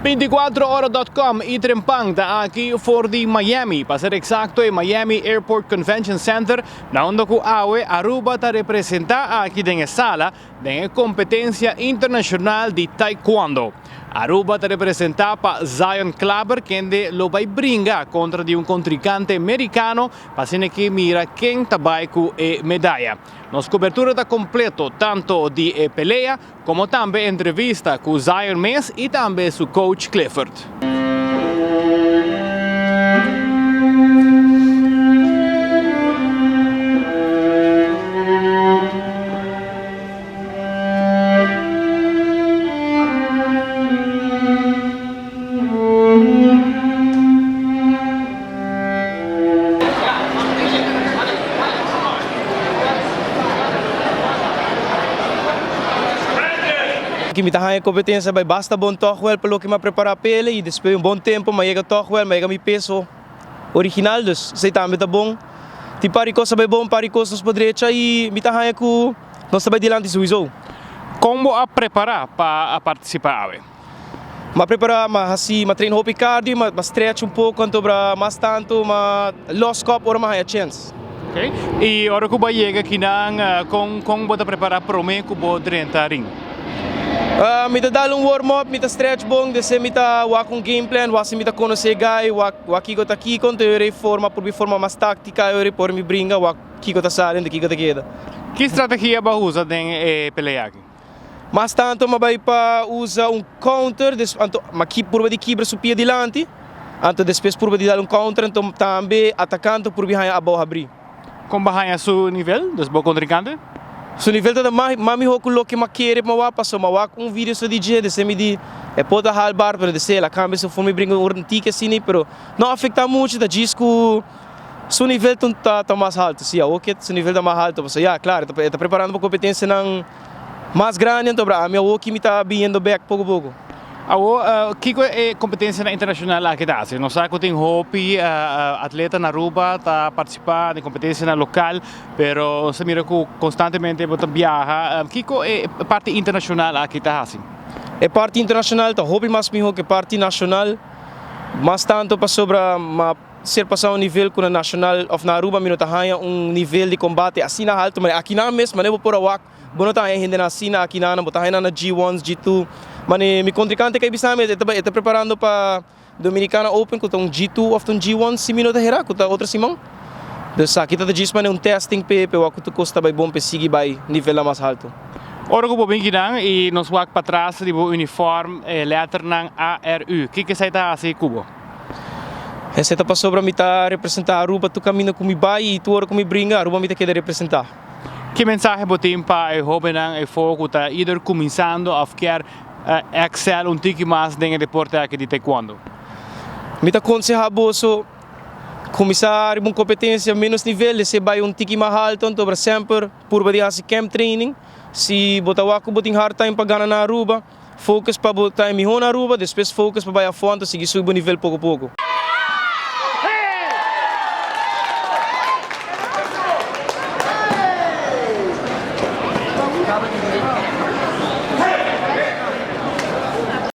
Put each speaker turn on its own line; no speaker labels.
24ora.com y Trempan ta aki for di Miami, pa ser exacto e Miami Airport Convention Center, na unda cu awe Aruba ta representa aki den e sala den e competencia internacional di Taekwondo. Aruba ta representa pa Zion Klaber kende lo bay bringa contra di un contrincante Mericano pa asina ki mira ken ta bay cu e medaya. Nos cobertura ta completo tanto di e pelea como tambe entrevista cu Zion mes y tambe su coach Clifford.
Mi ta haña kompetensia bai basta bon tòg wèl pa loke mi a prepará p'el i despues un bon tempu mi a yega tòg wèl, mi a yega mi peso original, dus esei tambe ta bon. Tin par di kos a bai bon, par di kos nos por drecha i mi ta haña ku nos ta bai dilanti souiso.
Kon bo a prepará pa a partisipá awe?
M'a prepara, m'a hasi, m'a train hopi cardio, m'a stretch un poco anto bra mas tanto m'a los kop ora m'a haya chens.
Ok, y ora cu bo a yega akinan con con bo ta prepara prome cu bo drenta ring?
Mi ta dal un warm up, mi ta stretch bon, despues mi ta wak un game plan, wak si mi ta conoce e guy, wak wak kico ta kico, anto e ora e forma por mi forma mas tactica, e ora e por mi bringa, wak kico ta sali anto kico ta keda.
Ki strategia bo a usa den e pelea aki?
Mas tanto m'a bai pa usa un counter, des anto m'a ki purba di kibra su pia dilanti, anto despues purba di dal un counter, anto tambe atakante purbi haña abou habrí.
Kon bo haña su nivel, dus bo kontrinkante?
Su nivel ta mas mas mihó ku loke m'a kere pa wak, pasobra m'a wak un video so di dje, desei mi di e por ta hal bar, pero desei el a kambia su forma di bringa un tiki asina, pero no a afektá muchu, ta djis ku su nivel ta ta mas haltu, si awor ke su nivel ta mas haltu, pasobra ya, klaro, e ta preparando pa kompetensianan. Mas grandi anto bra ami awo ki mi ta biniendo bek poko poko.
Awo kiko e kompetensianan internashonal aki ta hasi? Nos sa ku tin hopi atleta na Aruba ta partisipa den kompetensianan lokal, pero nos ta mira ku konstantemente bo ta biaha. Kiko e parti internashonal aki ta hasi?
E parti internashonal ta hopi mas miho ku e parti nashonal, mas tanto pasobra ma ser pasa un nivel ku na nashonal òf na Aruba mi no ta haña un nivel di kombate asina haltu, manera akinan mes manera bo por a wak bo no ta haña hendenan asina akinan, bo ta haña nan na G-ones, G-two, mane mi kontrinkante kai bisa mi e ta e ta preparando pa Dominicana Open ku ta un G-two òf ta un G-one si mi no ta hera ku ta otro siman. Dus aki ta ta djis manera un testing p'e p'e wak ku tur kos ta bai bon p'e sigui bai nivelnan mas haltu.
Ora ku bo bin kinan i nos wak patras di bo uniform e lèternan ARU, kiko esei ta hasi ku bo?
Esei ta pasobra mi ta representá Aruba tur kaminda ku mi bai i tur ora ku mi bringa Aruba mi ta keda representá.
Ki mensahe bo tin pa e hóbennan efo ku ta either kuminsando òf kier èksel un tiki mas den e deporte aki di taekwondo?
Mi ta konsehá boso kuminsá riba un kompetensia ménos nivel, esei bai un tiki mas haltu, anto obra semper purba di hasi camp training. Si bo ta wak ku bo tin hard time pa gana na Aruba, Focus pa bo ta e miho na Aruba, despues focus pa bai afo anto sigui subi bo nivel poco poco.